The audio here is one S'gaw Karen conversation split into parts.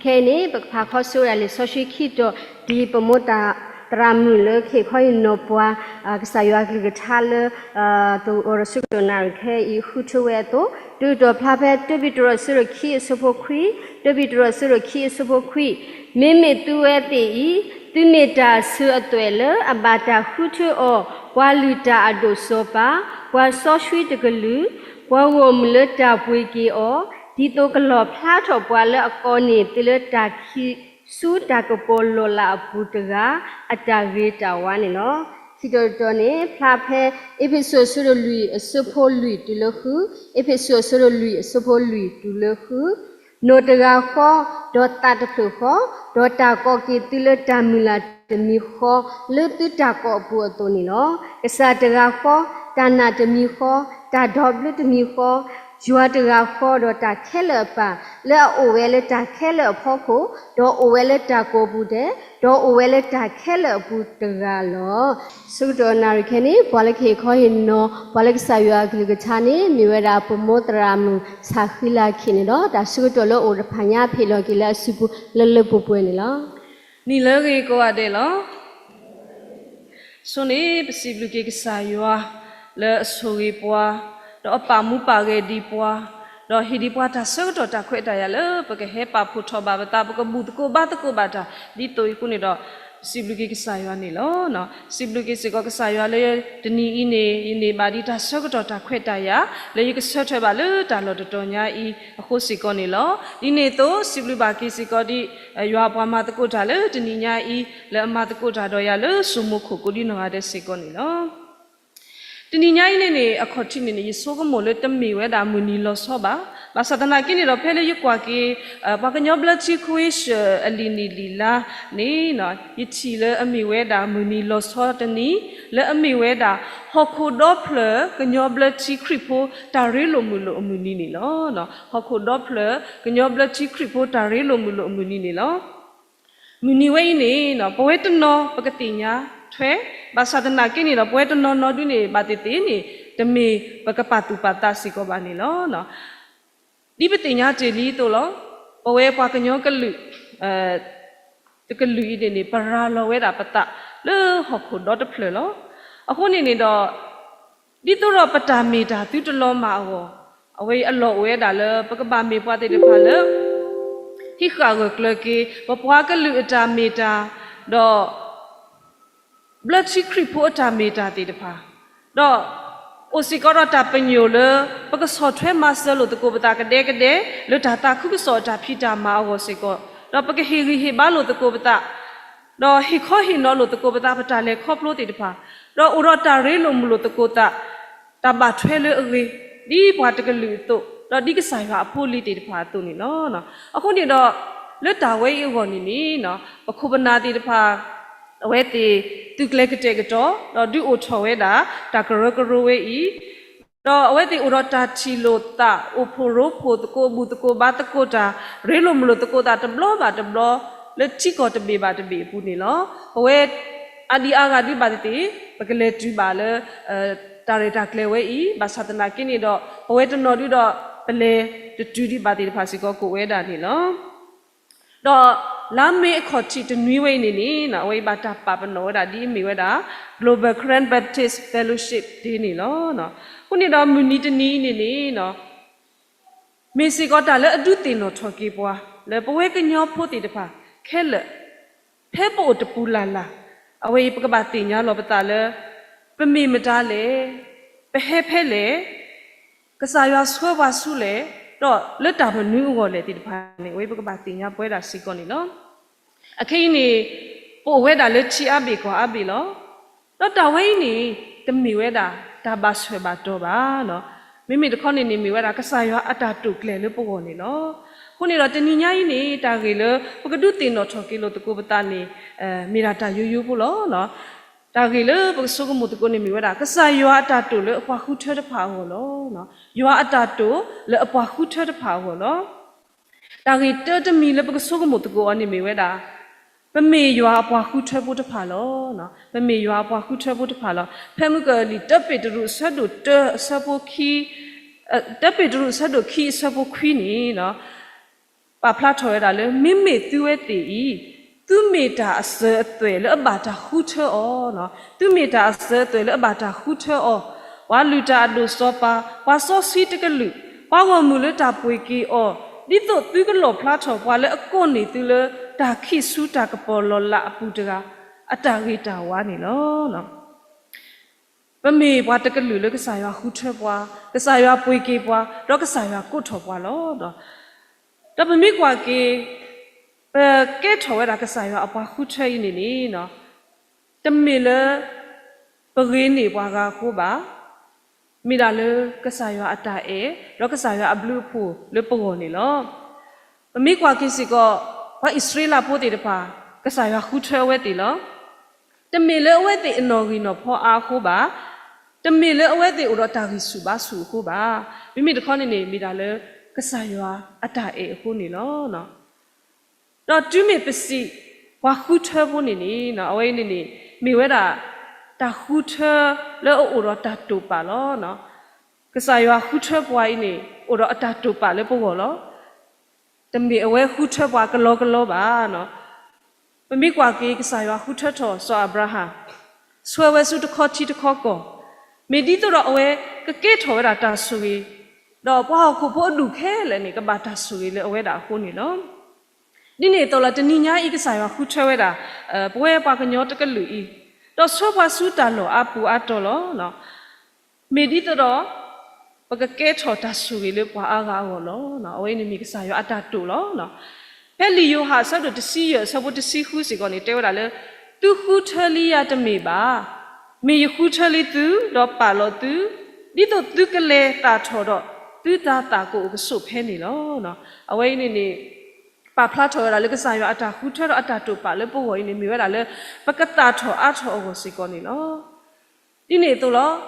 ခဲအံၤန့ၣ် ပကဖးခီဆူဝဲဒၣ်လံာ်စီဆှံခံတီၤ ဒ်ပမိၢ်သရၣ်မုၣ်လၢကဟ့ၣ်ခီဟ့ၣ်နီၤပှၤ ကစၢ်ယွၤအကလုၢ်ကထါလၢ တအိၣ်ဒီးဆၢကတီၢ်နၣ်ရံၣ်ခဲအံၤ ဃုထၢဝဲအသိး, တုၤတတီၤဖျါဖဲ တၢပ့းတရူး အဆၢဒိၣ်ခံ အဆၢဖိခွံ, တၢပ့းတရူး အဆၢဒိၣ်ခံ အဆၢဖိခွံ, မ့မ့ၢ်သုဝဲသ့ၣ်အံၤ သုမ့ၢ်တၢ်အဆၢအသွဲၣ်လၢအဘၣ်တၢ်ဃုထၢအီၤ, ပှၤလုၢ်တၢ်အဒိၣ်စီၤပၤ, ပှၤစီဆှံတကလုာ်, ပှၤဂီၢ်မုၢ်လၢတၢ်ပှ့ၤက့ၤအီၤ, ဒ်သိးကလီၣ်ဖျါထီၣ်ပှၤလၢအကိးန့ၢ်သုလၢတၢ်ခံးဆူတၢ်ကပီၤလီၤလးအပူၤတဂၤ အတၢ်ဂ့ၤတၢ်ဝါန့ၣ်လီၤ. ခံတီၤတတီၤန့ၣ် ဖျါဖဲ အ့းဖ့းစူး အဆၢဒိၣ်လွံၢ် အဆၢဖိလွံၢ်တုၤလၢဃု, အ့းဖ့းစူး အဆၢဒိၣ်လွံၢ် အဆၢဖိလွံၢ်တုၤလၢဃု, နီၢ်တဂၤဃီ, ဒီးသးတဖျၢၣ်ဃီ, ဒီးတၢ်ကိးက့ၤသုလၢတၢ်မုၢ်လၢ်တမံၤဃီ, လၢသုတၢ်ကိးအပူၤအသိးန့ၣ်လီၤ. ကစၢ်တဂၤဃီ, တၢ်နာ်တမံၤဃီ, တၢ်ဒီဘျၢတမံၤဃီ, ယွၤတဂၤဃီ, ဒီးတၢ်ခဲလၢာ်အပၢ်, လၢအအိၣ်ဝဲလၢတၢ်ခဲလၢာ်အဖီခိၣ်, ဒီးအိၣ်ဝဲလၢတၢ်ကိးပူၤဒဲး, ဒီးအိၣ်ဝဲလၢတၢ်ခဲလၢာ်အပူၤတဂၤလီၤ. ဆၢကတီၢ်နၣ်ရံၣ်ခဲန့ၣ် ပှၤလၢကဟ့ၣ်ခီဟ့ၣ်နီၤ ပှၤလၢကစၢ်ယွၤအကလုၢ်ကထါန့ၣ် မ့ၢ်ဝဲဒၣ်ပမိၢ်သရၣ်မုၣ် ဆၣ်ဃံလၤခံန့ၣ်ဒီး တၢ်ဆၢကတီၢ်လၢအိၣ်တဖၣ်ညါ ဖ့ၣ်လီၤက့ၤလၢအစုပူၤလၢလၢပှဲၤပှဲၤန့ၣ်လီၤ. နံၤလၢအဂ့ၤကိးဂၤဒဲးလီၤ. ဆိန့ၣ် ပစံးဘျုးက့ၤကစၢ်ယွၤ လၢအဆိၣ်ဂ့ၤပှၤ, ဒီးအပာ်မူပာ်ဂဲၤဒံးပှၤ, ဒီးဟ့ၣ်ဒံးပှၤတၢ်ဆၢကတီၢ်တၢ်ခွဲးတၢ်ယာ်လၢပကဟဲပာ်ဖှိၣ်ထီၣ်ဘၣ်ပသး ပကဘူၣ်သကိးဘါသကိးဘၣ်တၢ် ဒ်သိးအံၤအဃိန့ၣ်ဒီး ပစံးဘျုးက့ၤကစၢ်ယွၤန့ၣ်လီၤ. စံးဘျုးက့ၤစ့ၢ်ကီးကစၢ်ယွၤလၢတနံၤအံၤန့ၣ် ယန့ၢ်ဘၣ်ဒံးတၢ်ဆၢကတီၢ်တၢ်ခွဲးတၢ်ယာ် လၢယကဆၢထၢၣ်ဘၣ်လၢတၢ်လီၢ်တတီၤညါအံၤအဃိစ့ၢ်ကီးန့ၣ်လီၤ. ဒ်န့ၣ်အသိး စံးဘျုးဘၣ်က့ၤစ့ၢ်ကီးဒ် ယွၤအပှၤမၤသကိးတၢ်လၢတနံၤညါအံၤ လၢအမၤသကိးတၢ်ဒီးယၤလၢစိမိၤခိၣ်ကိးဒ်နီၢ်ဂၤဒဲးစ့ၢ်ကီးန့ၣ်လီၤ. တနံၤညါအံၤန့ၣ်န့ၣ် အခီၣ်ထံးန့ၣ်န့ၣ် ယဆိကမိၣ်လၢတမ့ၢ်ဝဲဒၣ်မုၢ်နံၤလီၤဆီဘၣ်. ဘၣ်ဆၣ်သနာ်က့န့ၣ်ဒီး ဖဲလၢယကွၢ်က့ၤ ပှၤကညီဘျၢထံခွ့ရှၢၣ်အလံာ်နံၣ်လံာ်လါန့ၣ် ယထံၣ်လၢအမ့ၢ်ဝဲဒၣ်မုၢ်နံၤလီၤဆီတနံၤ လၢအမ့ၢ်ဝဲဒၣ် ဟီၣ်ခိၣ်ဒီဖျၢၣ်ကညီဘျၢထံခရံာ်ဖိတၢ်ရ့လိာ်မုာ်လိာ်အမုၢ်နံၤန့ၣ်လီၤ. ဟီၣ်ခိၣ်ဒီဖျၢၣ်ကညီဘျၢထံခရံာ်ဖိတၢ်ရ့လိာ်မုာ်လိာ်အမုၢ်နံၤန့ၣ်လီၤ. မုၢ်နံၤဝဲအံၤန့ၣ် ပဝဲတနီၤပကသ့ၣ်ညါထွဲ, ဘၣ်ဆၣ်သနာ်က့န့ၣ်ဒီး ပဝဲတနီၤနီၤဒုန့ၣ် ဘၣ်သ့ၣ်သ့ၣ်န့ၣ် တမ့ၢ်ပကပာ်သူၣ်ပာ်သးစ့ၢ်ကီးဘၣ်န့ၣ်လီၤ. ဒ်ပသ့ၣ်ညါတ့ၢ်လံအသိးလီၤ. ပဝဲပှၤကညီကလုာ် တကလုာ်အံၤန့ၣ်န့ၣ် ပရၤလီၤဝဲဒၣ်ပသးလၢဟီၣ်ခိၣ်ဒီတဖျၢၣ်လီၤ. အဃိန့ၣ်န့ၣ်ဒီး ဒ်သိးဒီးပတၢ်မ့ၢ်တၢ်သုတလီၤမၢ်အဂီၢ်, အဝဲအံၤအလီၢ်အိၣ်ဝဲဒၣ်လၢ ပကဘၣ်မ့ၢ်ပှၤသ့ၣ်တဖၣ်လၢ ဟံးဃာ်ဂၢၢ်ကျၢၤက့ၤ ပပှၤကလုာ်အတၢ်မ့ၢ်တၢ်, ဒီး ဘျၢထံခရံာ်ဖိအတၢ်မ့ၢ်တၢ်သ့ၣ်တဖၣ်, ဒီး အိၣ်စ့ၢ်ကီးဒီးတၢ်ပညိၣ်လၢ ပကဆီၣ်ထွဲမၤစၢၤလိာ်သကိးပသးကဒဲကဒဲ လၢတၢ်သးခုကစီၣ်အတၢ်ဖံးတၢ်မၤအဂီၢ်စ့ၢ်ကီး, ဒီးပကဟ့ၣ်ဂံၢ်ဟ့ၣ်ဘါလိာ်သကိးပသး, ဒီးဟ့ၣ်ခီဟ့ၣ်နီၤလိာ်သကိးပသးပတၢ်လဲၤခီဖျိသ့ၣ်တဖၣ်, ဒီးအိၣ်ဒီးတၢ်ရ့လိာ်မုာ်လိာ်သကိးသး, တၢ်ဘၣ်ထွဲလၢအဂ့ၤ, ဒ်ပှၤတကလုာ်အသိး, ဒီးဒ်ကစၢ်ယွၤအဖိအလံၤသ့ၣ်တဖၣ်အသိးန့ၣ်လီၤ. အဃိန့ၣ်ဒီး လၢတၢ်ဝဲအံၤအဂီၢ်န့ၣ်န့ၣ် ပခိၣ်ပနၢ်သ့ၣ်တဖၣ် အဝဲသ့ၣ်သုးကျဲၤကတဲာ်ကတီၤ ဒီးဒုးအိၣ်ထီၣ်ဝဲဒၣ် တၢ်ကရၢကရိဝဲအံၤ, ဒီးအဝဲသ့ၣ်အိၣ်ဒီးတၢ်ထံၣ်လိာ်သး အိၣ်ဖှိၣ်ရိဖှိၣ်သကိး ဘူၣ်သကိးဘါသကိးတၢ် ရ့လိာ်မုာ်လိာ်သကိးသးတဘျီဘၣ်တဘျီ လၢထံကီၢ်တဘ့ၣ်ဘၣ်တဘ့ၣ်အပူၤန့ၣ်လီၤ. ပဝဲအါဒံအါဂၤဒုးဘၣ်သ့ၣ်သ့ၣ် ပကလဲၤတုၤဘၣ်လၢ တၢ်ရဲၣ်တၢ်ကျဲၤဝဲအံၤ ဘၣ်ဆၣ်သနာ်က့န့ၣ်ဒီး ပဝဲတနီၤဒုးဒီး ပလဲၤတတုၤဒံးဘၣ်သ့ၣ်တဖၣ်စ့ၢ်ကီးကအိၣ်ဝဲဒၣ်န့ၣ်လီၤ. ဒီးလါမ့ၤအခီၣ်ထံးတနွံဝဲအံၤန့ၣ်န့ၣ် အဝဲအံၤဘၣ်တၢ်ပာ်ပနီၣ်ဝဲဒၣ်ဒ်အမ့ၢ်ဝဲဒၣ် Global Karen Baptist Fellowship Day န့ၣ်လီၤ. အဃိန့ၣ်ဒီးမုၢ်နံၤတနံၤအံၤန့ၣ်န့ၣ် မ့ၢ်စ့ၢ်ကီးတၢ်လၢအဒုးသ့ၣ်နီၣ်ထီၣ်က့ၤပှၤ လၢပဝဲကညီဖိသ့ၣ်တဖၣ်ခဲလၢာ် ဖဲပအိၣ်တပူၤလၢ်လၢ် အဝဲအံၤပကဘၣ်သ့ၣ်ညါလီၤပသးလၢ ပမ့ၢ်မတၤလဲၣ်, ပဟဲဖဲလဲၣ်, ကစၢ်ယွၤဆှၢပှၤဆူလဲၣ်, ဒီးလၢတၢ်မနုၤအဂီၢ်လဲၣ်သ့ၣ်တဖၣ်န့ၣ် အဝဲပကဘၣ်သ့ၣ်ညါပဝဲဒၣ်စ့ၢ်ကီးန့ၣ်လီၤ. အခဲအံၤန့ၣ် ပအိၣ်ဝဲဒၣ်လၢထံအါဘ့ၣ်ကီၢ်အါဘ့ၣ်လီၤ. ဒီးတၢ်ဝဲအံၤန့ၣ် တမ့ၢ်ဝဲဒၣ်တၢ်ဘၣ်ဆၢဘၣ်တီၢ်ဘၣ်. မ့မ့ၢ်တခီန့ၣ်န့ၣ် မ့ၢ်ဝဲဒၣ်ကစၢ်ယွၤအတၢ်တိာ်ကျဲၤလၢပဂီၢ်န့ၣ်လီၤ. အဃိန့ၣ်ဒီးတနံၤညါအံၤန့ၣ် တၢ်ဂ့ၢ်လၢပကဒုးသ့ၣ်နီၣ်ထီၣ်က့ၤလိာ်သကိးပသးန့ၣ် မ့ၢ်ဒၣ်တၢ်ယိယိဖိလီၤ. တၢ်ဂ့ၢ်လၢပကဆိကမိၣ်သကိးန့ၣ်မ့ၢ်ဝဲဒၣ် ကစၢ်ယွၤအတၢ်တိာ်လၢအပှၤဃုထၢတဖၣ်အဂီၢ်လီၤ. ယွၤအတၢ်တိာ်လၢအပှၤဃုထၢတဖၣ်အဂီၢ်လီၤ. တၢ်ဂ့ၢ်တၢတမံၤလၢပကဆိကမိၣ်သကိးအီၤန့ၣ်မ့ၢ်ဝဲဒၣ် ပမ့ၢ်ယွၤအပှၤဃုထၢဖိတဖၣ်လီၤ. ပမ့ၢ်ယွၤအပှၤဃုထၢဖိတဖၣ်လီၤ. ဖဲမုၢ်ကလံၤ တၢပ့းတရူးအဆၢဒိၣ်တၢအဆၢဖိခံ, တၢပ့းတရူးအဆၢဒိၣ်ခံအဆၢဖိခွံန့ၣ် ပာ်ဖျါထီၣ်ဝဲဒၣ်လၢ မ့မ့ၢ်သုဝဲသ့ၣ်အံၤ သုမ့ၢ်တၢ်အစၢၤအသွဲၣ်လၢအဘၣ်တၢ်ဃုထၢအီၤ, သုမ့ၢ်တၢ်အစၢၤအသွဲၣ်လၢအဘၣ်တၢ်ဃုထၢအီၤ, ပှၤလုၢ်တၢ်အဒိၣ်စီၤပၤ, ပှၤစီဆှံတကလုာ်, ပှၤဂီၢ်မုၢ်လၢတၢ်ပှ့ၤက့ၤအီၤ, ဒ်သိးသုကလီၣ်ဖျါထီၣ်ပှၤလၢအကိးန့ၢ်သုလၢ တၢ်ခံးဆူတၢ်ကပီၤလီၤလးအပူၤတဂၤ အတၢ်ဂ့ၤတၢ်ဝါန့ၣ်လီၤ. ပမ့ၢ်ပှၤတကလုာ်လၢကစၢ်ယွၤဃုထၢပှၤ, ကစၢ်ယွၤပှ့ၤက့ၤပှၤ, ဒီးကစၢ်ယွၤကိးထီၣ်ပှၤလီၤ. ဒီးပမ့ၢ်ကွၢ်က့ၤ ပကဲထီၣ်ဝဲဒၣ်ကစၢ်ယွၤအပှၤဃုထၢအံၤန့ၣ်န့ၣ်, တမ့ၢ်လၢ ပဂ့ၤန့ၢ်ပှၤဂၤအဃိဘၣ်, မ့ၢ်ဒၣ်လၢကစၢ်ယွၤအတၢ်အဲၣ် ဒီးကစၢ်ယွၤအဘျုးအဖှိၣ်လၢပဂီၢ်န့ၣ်လီၤ. ပမ့ၢ်ကွၢ်က့ၤစ့ၢ်ကီး ပှၤအံၣ်စရ့လးဖိသ့ၣ်တဖၣ် ကစၢ်ယွၤဃုထၢအဝဲသ့ၣ်လီၤ. တမ့ၢ်လၢအဝဲသ့ၣ်အနီၣ်ဂံၢ်နီၣ်ဖီအါအဃိဘၣ်, တမ့ၢ်လၢအဝဲသ့ၣ်အိၣ်ဒီးတၢ်ဂံၢ်ဆူၣ်ဘါဆူၣ်အဃိဘၣ်, မ့မ့ၢ်တခီန့ၣ်န့ၣ် မ့ၢ်ဒၣ်လၢကစၢ်ယွၤအတၢ်အဲၣ်အဃိန့ၣ်လီၤ. ဒီးတုၤမ့ၢ်ပစံးပှၤဃုထၢဖိန့ၣ်န့ၣ် အဝဲအံၤန့ၣ်န့ၣ် မ့ၢ်ဝဲဒၣ် တၢ်ဃုထၢလၢအအိၣ်ဒီးတၢ်တိာ်ပာ်လီၤ. ကစၢ်ယွၤဃုထၢပှၤအံၤန့ၣ် အိၣ်ဒီးအတၢ်တိာ်ပာ်လၢပဂီၢ်လီၤ. တမ့ၢ်အဝဲဃုထၢပှၤကလီကလီဘၣ်. ပမ့ၢ်ကွၢ်က့ၤ ကစၢ်ယွၤဃုထၢထီၣ်စီၤအၤဘြၤဟၣ် ဆှၢဝဲဆူတခီထံတခီကီၢ်, မ့ၢ်ဒ်သိးဒီးအဝဲကကဲထီၣ်ဝဲဒၣ်တၢ်ဆိၣ်ဂ့ၤ, ဒီးပှၤဟီၣ်ခိၣ်ဖိအဒူၣ်ခဲလၢာ်န့ၣ် ကဘၣ်တၢ်ဆိၣ်ဂ့ၤလၢအဝဲဒၣ်အဃိန့ၣ်လီၤ. ဒ်န့ၣ်အသိးလီၤ တနံၤညါအံၤ ကစၢ်ယွၤဃုထၢဝဲဒၣ် ပဝဲပှၤကညီတကလုာ်အံၤ, ဒီးဆှၢပှၤဆူတၢ်လီၢ်အါပူၤအါတီၤလီၤ. မ့ၢ်ဒ်သိးဒီး ပကကဲထီၣ်တၢ်ဆိၣ်ဂ့ၤလၢပှၤအါဂၤအဂီၢ်လီၤ. အဝဲအံၤန့ၣ်မ့ၢ်ကစၢ်ယွၤအတၢ်တိာ်လီၤ. ဖဲလံာ်ယိၤဟၣ်အဆၢဒိၣ်တဆံယဲၢ်အဆၢဖိတဆံဃုစ့ၢ်ကီးန့ၣ် တဲဝဲဒၣ်လၢ သုဃုထၢလံယၤတမ့ၢ်ဘၣ်, မ့ၢ်ယဃုထၢလံသု ဒီးပာ်လီၤသု, ဒ်သိးသုကလဲၤသၣ်ထီၣ်ဒီး သုတၤသၣ်ကအိၣ်ကဆိးဖဲန့ၣ်လီၤ. အဝဲအံၤန့ၣ်န့ၣ် ပာ်ဖျါထီၣ်ဝဲဒၣ်လၢကစၢ်ယွၤအတၢ်ဃုထၢဒီးအတၢ်တိာ်ပာ်လၢပဂီၢ်အံၤန့ၣ် မ့ၢ်ဝဲဒၣ်လၢ ပကသၣ်ထီၣ်အါထီၣ်အဂီၢ်စ့ၢ်ကီးန့ၣ်လီၤ. ဒ်န့ၣ်အသိးလီၤ.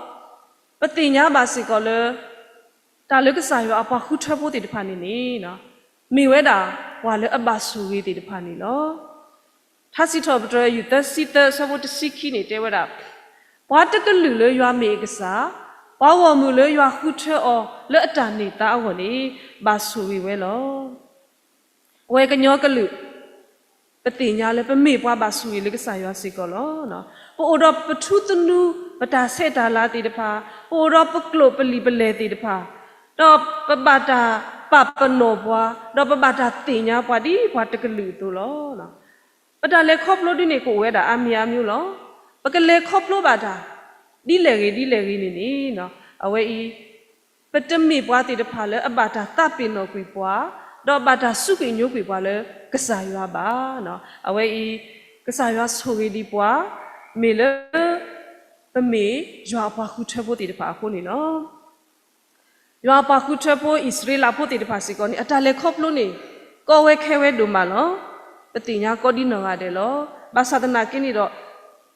ပသ့ၣ်ညါဘၣ်စ့ၢ်ကီးလၢ တၢ်လၢကစၢ်ယွၤအပှၤဃုထၢဖိသ့ၣ်တဖၣ်န့ၣ်န့ၣ် မ့ၢ်ဝဲဒၣ်ပှၤလၢအဘၣ်ဆိၣ်ဂ့ၤသ့ၣ်တဖၣ်န့ၣ်လီၤ. ထါစံးထီၣ်ပတြၢၤယုၢ်သၢဆံသၢအဆၢဖိတဆံခံန့ၣ် တဲဝဲဒၣ်, ပှၤတကလုာ်လၢယွၤမ့ၢ်အကစၢ်, ပှၤဂီၢ်မုၢ်လၢယွၤဃုထၢအီၤလၢအတၢ်န့ၢ်သါအဂီၢ်န့ၣ် ဘၣ်ဆိၣ်ဂ့ၤဝဲလီၤ. အဝဲကညီကလုာ် ပသ့ၣ်ညါလၢပမ့ၢ်ပှၤဘၣ်ဆိၣ်ဂ့ၤလၢကစၢ်ယွၤစ့ၢ်ကီးလီၤ. ပအိၣ်ဒီးပထူသနူ ပတၢ်ဆဲးတၢ်လၤသ့ၣ်တဖၣ်, ပအိၣ်ဒီးပကျိာ်ပလံာ်ပလဲၢ်သ့ၣ်တဖၣ်, ဒီးပဘၣ်တၢ်ပာ်ပနီၣ်ပှၤ, ဒီးပဘၣ်တၢ်သ့ၣ်ညါပှၤဒ်ပှၤတကလုာ်အသိးလီၤ. ပတၢ်လဲၤခီဖျိဒ်န့ၣ် ကအိၣ်ဝဲဒၣ်အါမံၤအါမံၤလီၤ. ပကလဲၤခီဖျိဘၣ်တၢ် ဒ်လဲၣ်ဂ့ၤဒ်လဲၣ်ဂ့ၤန့ၣ်န့ၣ် အဝဲအံၤ ပတမ့ၢ်ပှၤသ့ၣ်တဖၣ်လၢအဘၣ်တၢ်သးပ့ၤနီၣ်ကွံာ်ပှၤ, ဒီးဘၣ်တၢ်စူးကွံာ်ညိကွံာ်ပှၤလၢကစၢ်ယွၤဘၣ်. အဝဲအံၤ ကစၢ်ယွၤဆိၣ်ဂ့ၤဒံးပှၤ မ့ၢ်လၢ ပမ့ၢ်ယွၤအပှၤဃုထၢဖိသ့ၣ်တဖၣ်အဃိန့ၣ်လီၤ. ယွၤအပှၤဃုထၢဖိအံၣ်စရ့လးဖိသ့ၣ်တဖၣ်စ့ၢ်ကီးန့ၣ် အတၢ်လဲၤခီဖျိန့ၣ် ကီဝဲခဲဝဲဒိၣ်မးလီၤ. ပသ့ၣ်ညါကီဒ်နီၢ်ဂၤဒဲးလီၤ. ဘၣ်ဆၣ်သနာ်က့န့ၣ်ဒီး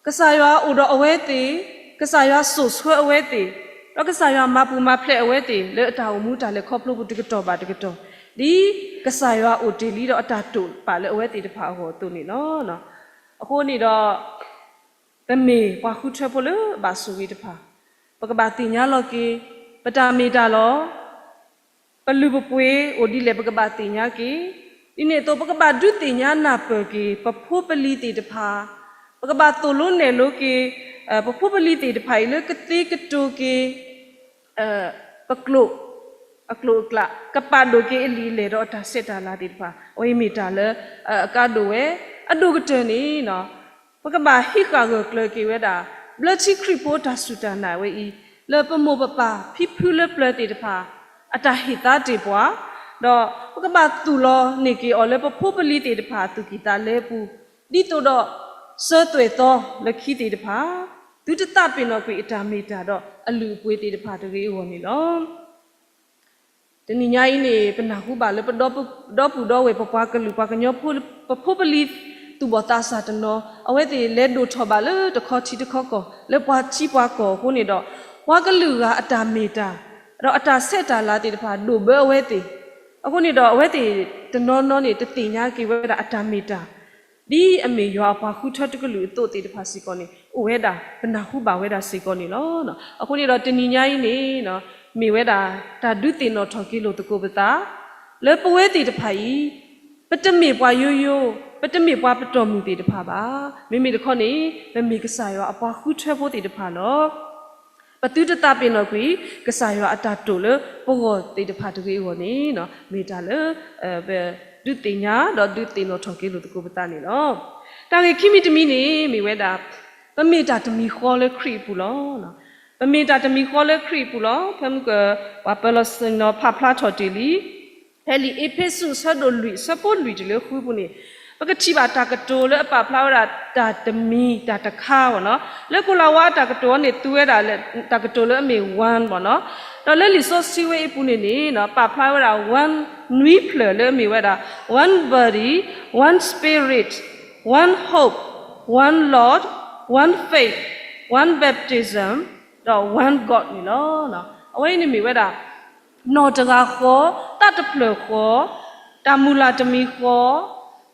ကစၢ်ယွၤအိၣ်ဒီးအဝဲသ့ၣ်, ကစၢ်ယွၤစိာ်ဆှၢအဝဲသ့ၣ်, ဒီးကစၢ်ယွၤမၤပူၤမၤဖျဲးအဝဲသ့ၣ် လၢအတၢ်အိၣ်မူတၢ်လဲၤခီဖျိပူၤတကတီၢ်ဘၣ်တကတီၢ်, ဒ်ကစၢ်ယွၤအိၣ်တ့ၢ်လံဒီးအတၢ်တိာ်ပာ်လၢအဝဲသ့ၣ်တဖၣ်အဂီၢ်အသိးန့ၣ်လီၤ. အဃိန့ၣ်ဒီး ပမ့ၢ်ပှၤဃုထၢဖိလၢအဘၣ်ဆိၣ်ဂ့ၤတဖၣ်, ပကဘၣ်သ့ၣ်ညါလီၤက့ၤ ပတၢ်မ့ၢ်တၢ်လီၤ. ပလုၢ်ပပှ့ၤအိၣ်ဒ်လဲၣ် ပကဘၣ်သ့ၣ်ညါက့ၤ. ဒ်န့ၣ်အသိး ပကဘၣ်ဒုးသ့ၣ်ညါနၢ်ပၢၢ်က့ၤ ပဖိပလံၤသ့ၣ်တဖၣ်, ပကဘၣ်သိၣ်လိနဲၣ်လိက့ၤ ပဖိပလံၤသ့ၣ်တဖၣ်အံၤလၢကသ့ကတိၤက့ၤ ပကျိာ် အကျိာ်အကျဲ ကပာ်ဒိၣ်က့ၤအလံာ်အလဲၢ်ဒီးအတၢ်ဆဲးတၢ်လၤသ့ၣ်တဖၣ်, အဝဲအံၤမ့ၢ်တၢ်လၢအကါဒိၣ်ဝဲ, အဒိၣ်ကတၢၢ်န့ၣ် ပကဘၣ်ဟံးဃာ်ဂၢၢ်ကျၢၤက့ၤဝဲဒၣ် ဘျၢထံခရံာ်ဖိတၢ်စူၢ်တၢ်နာ်ဝဲအံၤ လၢပမိၢ်ပပၢ်ဖံဖုလၢပျၢၤသ့ၣ်တဖၣ် အတၢ်ဟ့ၣ်သါတ့ၢ်ပှၤ, ဒီးပကဘၣ်သူၣ်လီၤန့ၢ်က့ၤအီၤလၢပဖိပလံၤသ့ၣ်တဖၣ်အသူၣ်ကံၢ်သးလဲအပူၤ, ဒ်သိးဒီး စၢၤသွဲၣ်သီလၢခံသ့ၣ်တဖၣ်, သုတသးပ့ၤနီၣ်ကွံာ်အတၢ်မ့ၢ်တၢ်ဒီးအလုၢ်အပှ့ၤသ့ၣ်တဖၣ်တဂ့ၤအဂီၢ်န့ၣ်လီၤ. တနံၤညါအံၤန့ၣ် ပနၢ်ဟူဘၣ်လၢပဒီပုၢ်ဒီဝဲၢ်ပပှၤကလုာ်ပှၤကညီဖိ ပဖိပလံၤသူၣ်ဘီၣ်သးစၢ်တနီၤ အဝဲသ့ၣ်လဲၤဒိၣ်ထီၣ်ဘၣ်လၢတခီထံတခီကီၢ် လၢပှၤထံပှၤကီၢ်အဃိန့ၣ်ဒီး ပှၤကလုာ်ဂၤအတၢ်မ့ၢ်တၢ် ဒီးအတၢ်ဆဲးတၢ်လၤသ့ၣ်တဖၣ်ဒိၣ်ဘၢအဝဲသ့ၣ်, အဃိန့ၣ်ဒီးအဝဲသ့ၣ်တနီၤနီၤန့ၣ် တသ့ၣ်ညါက့ၤဝဲဒၣ်အတၢ်မ့ၢ်တၢ် ဒ်အမ့ၢ်ယွၤအပှၤဃုထၢတကလုာ်အသိးသ့ၣ်တဖၣ်စ့ၢ်ကီးန့ၣ် အိၣ်ဝဲဒၣ် ပနၢ်ဟူဘၣ်ဝဲဒၣ်စ့ၢ်ကီးန့ၣ်လီၤ. အဃိန့ၣ်ဒီးတနံၤညါအံၤန့ၣ် မ့ၢ်ဝဲဒၣ်တၢ်ဒုးသ့ၣ်နီၣ်ထီၣ်က့ၤလိာ်သကိးပသး လၢပဝဲသ့ၣ်တဖၣ်အံၤ ပတမ့ၢ်ပှၤယိယိ, ပတမ့ၢ်ပှၤပတီၢ်မုၢ်သ့ၣ်တဖၣ်ဘၣ်. မ့မ့ၢ်တခီန့ၣ် ပမ့ၢ်ကစၢ်ယွၤအပှၤဃုထၢဖိသ့ၣ်တဖၣ်လီၤ. ပသုတသးပ့ၤနီၣ်ကွံာ် ကစၢ်ယွၤအတၢ်တိာ်လၢပဂီၢ်သ့ၣ်တဖၣ်တဂ့ၤအဂီၢ်န့ၣ် မ့ၢ်တၢ်လၢ ပဒုးသ့ၣ်ညါဒီးဒုးသ့ၣ်နီၣ်ထီၣ်က့ၤလိာ်သကိးပသးန့ၣ်လီၤ. တၢ်ဂ့ၢ်ခံမံၤတမံၤန့ၣ် မ့ၢ်ဝဲဒၣ် ပမ့ၢ်တၢ်တမံၤဃီလၢခရံာ်အပူၤလီၤ. ပမ့ၢ်တၢ်တမံၤဃီလၢခရံာ်အပူၤလီၤ. ဖဲမုၢ်က ပှၤပၢၤလီၢ်ဆ့ၣ်နီၤဖးဖျါထီၣ်တ့ၢ်လံ ဖဲလံာ်အ့းဖ့းစူးအဆၢဒိၣ်လွံၢ် အဆၢဖိလွံၢ်တုၤလၢဃုပူၤန့ၣ် ပကထံၣ်ဘၣ်တၢ်ကတိၤလၢအပာ်ဖျါဝဲဒၣ်တၢ်တမံၤတၢ်တခါဘၣ်နီၤ. လၢကိၤလၤဝါအတၢ်ကတိၤအံၤန့ၣ် သူဝဲဒၣ်လၢတၢ်ကတိၤလၢအမ့ၢ် one ဘၣ်နီၤ. ဒီးလၢလံာ်စီဆှံဝဲအံၤပူၤန့ၣ်န့ၣ် ပာ်ဖျါဝဲဒၣ် one နွံဖျၢၣ်လၢအမ့ၢ်ဝဲဒၣ် one body, one spirit, one hope, one Lord, one faith, one baptism, ဒီး one God န့ၣ်လီၤ. အဝဲအံၤန့ၣ်မ့ၢ်ဝဲဒၣ် နီၢ်တဂၤဃီ, သးတဖျၢၣ်ဃီ, တၢ်မုၢ်လၢ်တမံၤဃီ,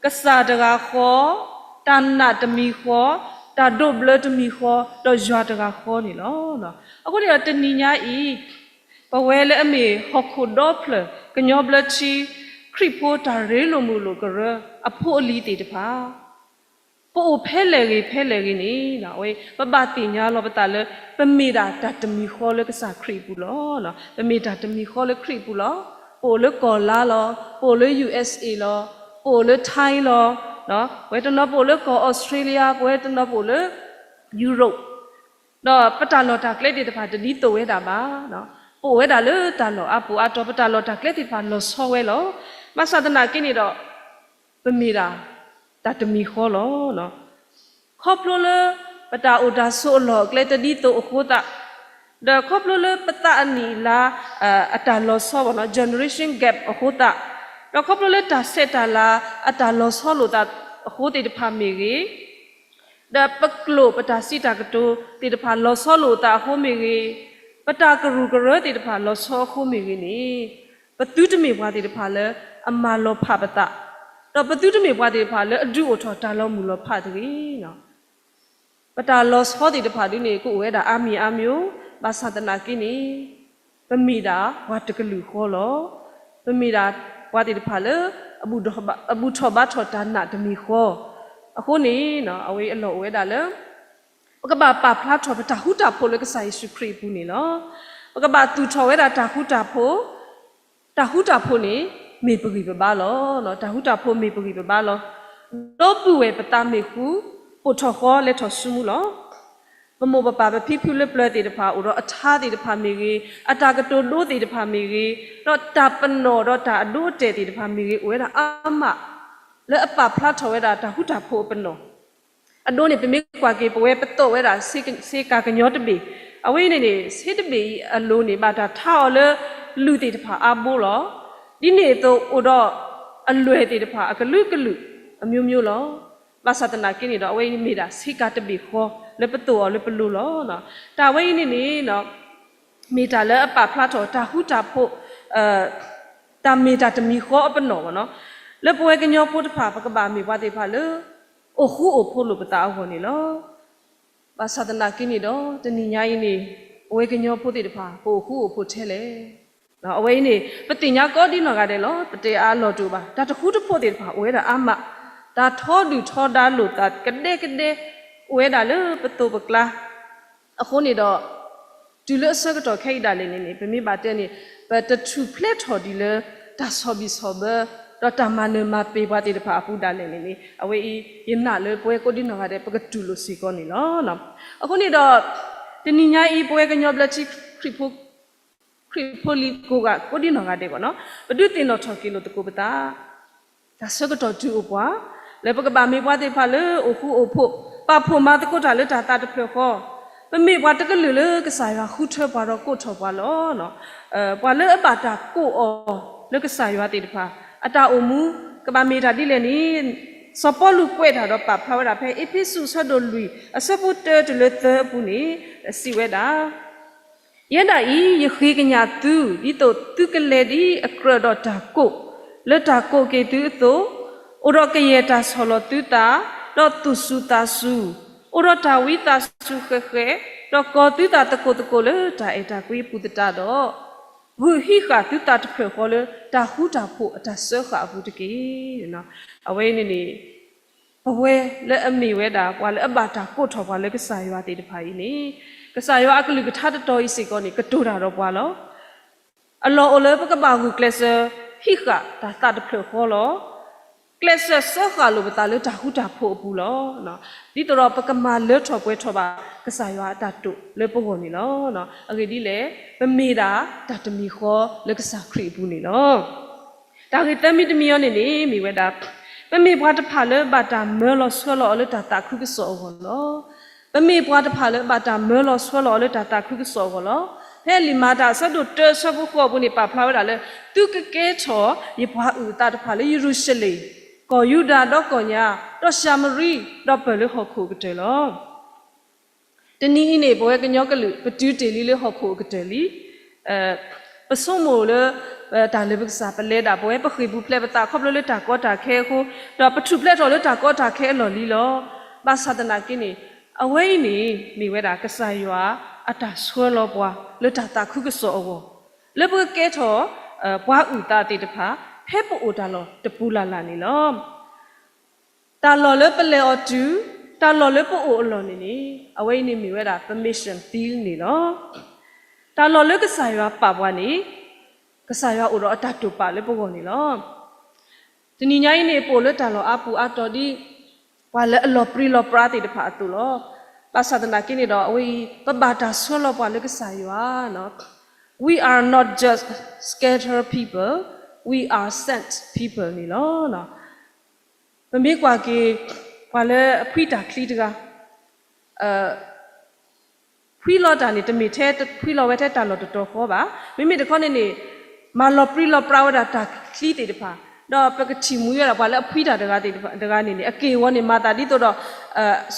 ကစၢ်တဂၤဃီ, တၢ်နာ်တမံၤဃီ, တၢ်ဒိးဘျၢတမံၤဃီ, ဒီးယွၤတဂၤဃီန့ၣ်လီၤ. အဃိန့ၣ်ဒီးတနံၤညါအံၤ ပဝဲလၢအမ့ၢ်ဟီၣ်ခိၣ်ဒီဖျၢၣ် ကညီဘျၢထံ ခရံာ်ဖိတၢ်ရ့လိာ်မုာ်လိာ်ကရၢ အဖိအလံၤသ့ၣ်တဖၣ် ပအိၣ်ဖဲလဲၣ်ဂ့ၤဖဲလဲၣ်ဂ့ၤန့ၣ် အဝဲ ပဘၣ်သ့ၣ်ညါလီၤပသးလၢ ပမ့ၢ်ဒၣ်တၢ်တမံၤဃီလၢကစၢ်ခရံာ်အပူၤလီၤ. ပမ့ၢ်တၢ်တမံၤဃီလၢခရံာ်အပူၤလီၤ. ပအိၣ်လၢကီၢ်လါလီၤ. ပအိၣ်လၢ ယူႇအ့းအ့း လီၤ. ပအိၣ်လၢ Thai လီၤ. ပဝဲတနီၤပအိၣ်လၢကီၢ် Australia, ပဝဲတနီၤပအိၣ်လၢ Europe ဒီးပတၢ်လီၢ်တၢ်ကျဲသ့ၣ်တဖၣ်တဒ်သိးဝဲဒၣ်ဘၣ်. ပအိၣ်ဝဲဒၣ်လၢတၢ်လီၢ်အါပူၤအါတီၤ ပတၢ်လီၢ်တၢ်ကျဲသ့ၣ်တဖၣ်လီၤဆီဝဲလီၤ. ဘၣ်ဆၣ်သနာ်က့န့ၣ်ဒီး ပမ့ၢ်ဒၣ် တၢ်တမံၤဃီလီၤ. ခီဖျိလၢ ပတၢ်အိၣ်တၢ်ဆိးအလီၢ်အကျဲတဒ်သိးအဃိသတး, ဒီးခီဖျိလၢပသးအနံၣ်အလါ အတၢ်လီၤဆီဘၣ်နီၤ generation gap အဃိသတး, ဒီးခီဖျိလၢတၢ်ဆဲးတၢ်လၤအတၢ်လီၤဆီလိာ်သးအဃိသ့ၣ်တဖၣ်မ့ၢ်ဂ့ၤ, ဒီးပကျိာ်ပတၢ်စံးတၢ်ကတိၤသ့ၣ်တဖၣ်လီၤဆီလိာ်သးအဃိမ့ၢ်ဂ့ၤ, ပတၢ်ကရူၢ်ကရၢသ့ၣ်တဖၣ်လီၤဆီအဃိမ့ၢ်ဂ့ၤန့ၣ်, ပသုတမ့ၢ်ပှၤသ့ၣ်တဖၣ်လၢအမၤလီၤဖးပသး, ဒီးပသုတမ့ၢ်ပှၤသ့ၣ်တဖၣ်လၢအဒုးအိၣ်ထီၣ်တၢ်လီၤမုၢ်လီၤဖးတဂ့ၤ. ပတၢ်လီၤဆီသ့ၣ်တဖၣ်ဒ်န့ၣ် ကအိၣ်ဝဲဒၣ်အါမံၤအါမံၤ, ဘၣ်ဆၣ်သနာ်က့န့ၣ် ပမ့ၢ်ဒၣ်ပှၤတကလုာ်ဃီလီၤ. ပမ့ၢ်ဒၣ်ပှၤသ့ၣ်တဖၣ်လၢ အဘူၣ်ထီၣ်ဘါထီၣ်တၢ်နာ်တမံၤဃီ, အဃိန့ၣ် အဝဲအံၤအလီၢ်အိၣ်ဝဲဒၣ်လၢ ပကဘၣ်ပာ်ဖျါထီၣ်ပတၢ်ဃူတၢ်ဖိးလၢကစၢ်ယ့ၣ်ၡူးခရံာ်အပူၤန့ၣ်လီၤ. ပကဘၣ်သူၣ်ထီၣ်ဝဲဒၣ်တၢ်ဃူတၢ်ဖိး, တၢ်ဃူတၢ်ဖိးန့ၣ် မ့ၢ်ပဂံၢ်ပဘါလီၤ. တၢ်ဃူတၢ်ဖိးမ့ၢ်ပဂံၢ်ပဘါလီၤ. ဒီပုၢ်ဝဲၢ်ပသးမ့ၢ်ဃူ, ပိာ်ထီၣ်ဃီလဲၤထီၣ်ဆူမူလီၤ. ပမိၢ်ပပၢ်ပဖံဖုလၢပျၢၤသ့ၣ်တဖၣ် အိၣ်ဒီးအထါသ့ၣ်တဖၣ်မ့ၢ်ဂ့ၤ, အတၢ်ကတိၤဒိသ့ၣ်တဖၣ်မ့ၢ်ဂ့ၤ, ဒီးတၢ်ပနီၣ်ဒီးတၢ်အဒိအတဲာ်သ့ၣ်တဖၣ်မ့ၢ်ဂ့ၤ အိၣ်ဝဲဒၣ်အါမး လၢအပာ်ဖျါထီၣ်ဝဲဒၣ်တၢ်ဃူတၢ်ဖိးအပနီၣ် အဒိန့ၣ် ပမ့ၢ်ကွၢ်က့ၤ ပဝဲပသိးဝဲဒၣ် ဆ့ကၤကညီတဘ့ၣ်, အဝဲအံၤန့ၣ်န့ၣ် ဆ့တဘ့ၣ်အံၤအလိၤန့ၣ် ဘၣ်တၢ်ထါအီၤလၢ လုၢ်သ့ၣ်တဖၣ်အါဘိလီၤ. ဒ်န့ၣ်အသိး အိၣ်ဒီးအလွဲၢ်သ့ၣ်တဖၣ် အကလုာ်ကလုာ် အမျိုးမျိုးလီၤ. ဘၣ်ဆၣ်သနာ်က့န့ၣ်ဒီး အဝဲအံၤမ့ၢ်ဒၣ်ဆ့ကၤတဘ့ၣ်ဃီ လၢပသိးအီၤလၢပလိၤလီၤ. တၢ်ဝဲအံၤန့ၣ်န့ၣ် မ့ၢ်တၢ်လၢအပာ်ဖျါထီၣ်တၢ်ဃူတၢ်ဖိး တၢ်မ့ၢ်တၢ်တမံၤဃီအပနီၣ်ဘၣ်နီၤ. လၢပဝဲကညီဖိတဖၣ် ပကဘၣ်မ့ၢ်ပှၤသ့ၣ်တဖၣ်လၢ အိၣ်ဃူအိၣ်ဖိးလိာ်ပသးအဂီၢ်န့ၣ်လီၤ. ဘၣ်ဆၣ်သနာ်က့န့ၣ်ဒီး တနံၤညါအံၤန့ၣ် ပဝဲကညီဖိသ့ၣ်တဖၣ် ပအိၣ်ဃူအိၣ်ဖိးထဲလဲၣ်. အဝဲအံၤန့ၣ် ပသ့ၣ်ညါကိးဒံနီၢ်ဂၤဒဲးလီၤ. ပတဲအါအလီၢ်တအိၣ်ဘၣ်. တၢ်တဃူတဖိးသ့ၣ်တဖၣ် အိၣ်ဝဲဒၣ်အါမး, တၢ်ထီဒုၣ်ထီဒါလိာ်သးကဒဲကဒဲ အိၣ်ဝဲဒၣ်လၢပသိးပကျါ အဃိန့ၣ်ဒီး တုၤလၢအဆၢကတီၢ်ခဲအံၤဒၣ်လဲာ်န့ၣ်န့ၣ် ပမ့ၢ်ဘၣ်တဲန့ၣ် ပတထူၣ်ဖျဲးထီၣ်ဒံးလၢ တၢ်ဆီၣ်ဘံၣ်ဆီၣ်ဘၢ ဒီးတၢ်မၤနၢၤမၤပ့ၤပှၤသ့ၣ်တဖၣ်အပူၤဒၣ်လဲာ်န့ၣ်န့ၣ် အဝဲအံၤ ယနာ်လၢပဝဲကိးဒံနီၢ်ဂၤဒဲး ပကတူၢ်လိာ်စ့ၢ်ကီးန့ၣ်လီၤ. အဃိန့ၣ်ဒီး တနံၤညါအံၤ ပဝဲကညီဘျၢထံ ခရံာ်ဖိလံၤကိးဂၤ ကိးဒံနီၢ်ဂၤဒဲးဘၣ်နီၤ ပဒုးသ့ၣ်နီၣ်ထီၣ်က့ၤလိာ်သကိးပသး တၢ်ဆၢကတီၢ်တုၤအိၣ်ပှၤ လၢပကဘၣ်မ့ၢ်ပှၤသ့ၣ်တဖၣ်လၢအိၣ်ဃူအိၣ်ဖိး ပာ်ဖှိၣ်မၤသကိးတၢ်လၢတၢ်သးတဖျၢၣ်ဃီ, ပမ့ၢ်ပှၤတကလုာ်လၢကစၢ်ယွၤဃုထၢပှၤဒီးကိးထီၣ်ပှၤလီၤ. ပှၤလၢအဘၣ်တၢ်ကိးအီၤလၢကစၢ်ယွၤသ့ၣ်တဖၣ် အတၢ်အိၣ်မူ ကဘၣ်မ့ၢ်တၢ်ဒ်လဲၣ်န့ၣ် စီၤပီလူးကွဲးတၢ်ဒီးပာ်ဖျါဝဲဒၣ်ဖဲ အ့းဖ့းစူးအဆၢဒိၣ်လွံၢ် အဆၢဖိတၢတုၤလၢသၢအပူၤန့ၣ် စံးဝဲဒၣ် ယဲဒၣ်အံၤ ယဃ့ကညးသု ဒ်သိးသုကလဲၤဒ်အကြၢးဒီးတၢ်ကိး လၢတၢ်ကိးက့ၤသုအသိး, အိၣ်ဒီးကယဲၢ်တၢ်ဆီၣ်လီၤသုသး, ဒီးသူၣ်စူၤသးစူၤ, အိၣ်ဒီးတၢ်ဝံသးစူၤဃဲၤဃဲၤ, ဒီးကီၤသုသးသကိးသကိးလၢတၢ်အဲၣ်တၢ်ကွံအပူၤသတးဒီး, ဂုာ်ဟံးဃာ်သုသးတဖျၢၣ်ဃီလၢတၢ်ဃူတၢ်ဖိးအတၢ်စၢဃာ်အပူၤတက့ၢ်. အဝဲအံၤန့ၣ်န့ၣ် ပဝဲလၢအမ့ၢ်ဝဲဒၣ်ပှၤလၢအဘၣ်တၢ်ကိးထီၣ်ပှၤလၢကစၢ်ယွၤသ့ၣ်တဖၣ်အံၤန့ၣ် ကစၢ်ယွၤအကလုၢ်ကထါတတီၤအံၤစ့ၢ်ကီးန့ၣ် ကတိၤတၢ်ဒီးပှၤလီၤ. အလီၢ်အိၣ်လၢပကဘၣ်ဂုာ်ကျဲးစၢး ဟံးဃာ်တၢ်သးတဖျၢၣ်ဃီလီၤ. ကျဲးစၢးစၢဃာ်လိာ်ပသးလၢတၢ်ဃူတၢ်ဖိးအပူၤလီၤ. ဒ်သိးဒီးပကမၤလၢထီၣ်ပှဲၤထီၣ်ဘၣ်ကစၢ်ယွၤအတၢ်တိာ်လၢပဂီၢ်န့ၣ်လီၤ. အဂ့ၢ်ဒ်လဲၣ်, ပမ့ၢ်ဒၣ်တၢ်တမံၤဃီလၢကစၢ်ခရံာ်အပူၤန့ၣ်လီၤ. တၢ်ဂ့ၢ်သၢမံၤတမံၤအံၤန့ၣ်န့ၣ် မ့ၢ်ဝဲဒၣ် ပမ့ၢ်ပှၤတဖၣ်လၢဘၣ်တၢ်မၢလီၤဆှၢလီၤအီၤလၢတၢ်သးခုကစီၣ်အဂီၢ်လီၤ. ပမ့ၢ်ပှၤတဖၣ်လၢဘၣ်တၢ်မၢလီၤဆှၢလီၤအီၤလၢတၢ်သးခုကစီၣ်အဂီၢ်လီၤ. ဖဲလံာ်မၤတၢ်အဆၢဒိၣ်တၢအဆၢဖိဃိးအပူၤန့ၣ် ပာ်ဖျါဝဲဒၣ်လၢ သုကကဲထီၣ်ယပှၤအုၣ်အသးတဖၣ်လၢယရူၤၡလ့ၣ်, ကီၢ်ယူဒၤဒီးကီၢ်ညါ, ဒီးၡၤမရံ, ဒီးပၢၢ်လၢဟီၣ်ခိၣ်အကတၢၢ်လီၤ. တနံၤအံၤန့ၣ် ပဝဲကညီကလုာ် ပတုၤတ့ၢ်လံလၢဟီၣ်ခိၣ်အကတၢၢ်လံ. ပဆိကမိၣ်လၢ တၢ်လၢပကစၢ် ပလဲၤဒၣ် ပဝဲပဃ့ၢ်ပူၤဖျဲးပသးခီဖျိလၢတၢ်ကီတၢ်ခဲအဃိ, ဒီးပထူၣ်ဖျဲးထီၣ်လၢတၢ်ကီတၢ်ခဲအလီၢ်လံလီၤ. ဘၣ်ဆၣ်သနာ်က့န့ၣ် အဝဲအံၤန့ၣ် မ့ၢ်ဝဲဒၣ်ကစၢ်ယွၤအတၢ်ဆှၢလီၤပှၤလၢတၢ်သးခုကစီၣ်အဂီၢ်, လၢပကကဲထီၣ် ပှၤအုၣ်သးသ့ၣ်တဖၣ် ဖဲပအိၣ်တၢ်လီၢ်တပူၤလၢ်လၢ်န့ၣ်လီၤ. တၢ်လီၢ်လၢပလဲၤအီၤတုၤ, တၢ်လီၢ်လၢပအိၣ်အလီၢ်န့ၣ်န့ၣ် အဝဲအံၤန့ၣ်မ့ၢ်ဝဲဒၣ် ပ mission field န့ၣ်လီၤ. တၢ်လီၢ်လၢကစၢ်ယွၤပာ်ပှၤန့ၣ် ကစၢ်ယွၤအိၣ်ဒီးအတၢ်တိာ်ပာ်လၢပဂီၢ်န့ၣ်လီၤ. တနံၤညါအံၤန့ၣ် ပအိၣ်လၢတၢ်လီၢ်အါပူၤအါတီၤဒ် ပှၤလၢအလီၤပြံလီၤပြါသ့ၣ်တဖၣ်အသိးလီၤ. ဘၣ်ဆၣ်သနာ်က့န့ၣ်ဒီး အဝဲအံၤ ပဘၣ်တၢ်ဆှၢလီၤပှၤလၢကစၢ်ယွၤ We are not just scattered people, we are sent people န့ၣ်လီၤ. ပမ့ၢ်ကွၢ်က့ၤ ပှၤလၢအဖှံတၢ်ချံတဂၤ ဖှံလီၤတၢ်န့ၣ် တမ့ၢ်ထဲဖှံလီၤဝဲထဲတၢ်လီၢ်တတီၤဃီဘၣ်. မ့မ့ၢ်တခီန့ၣ်န့ၣ် မၤလီၤပြံလီၤပြါဝဲဒၣ်တၢ်ချံသ့ၣ်တဖၣ်, ဒီးပကထံၣ်မှံဝဲဒၣ်ပှၤလၢအဖှံတၢ်တဂၤသ့ၣ်တဖၣ်တဂၤန့ၣ်န့ၣ် အက့ၢ်အဂီၤန့ၣ် မၤသးဒ်သိးဒီး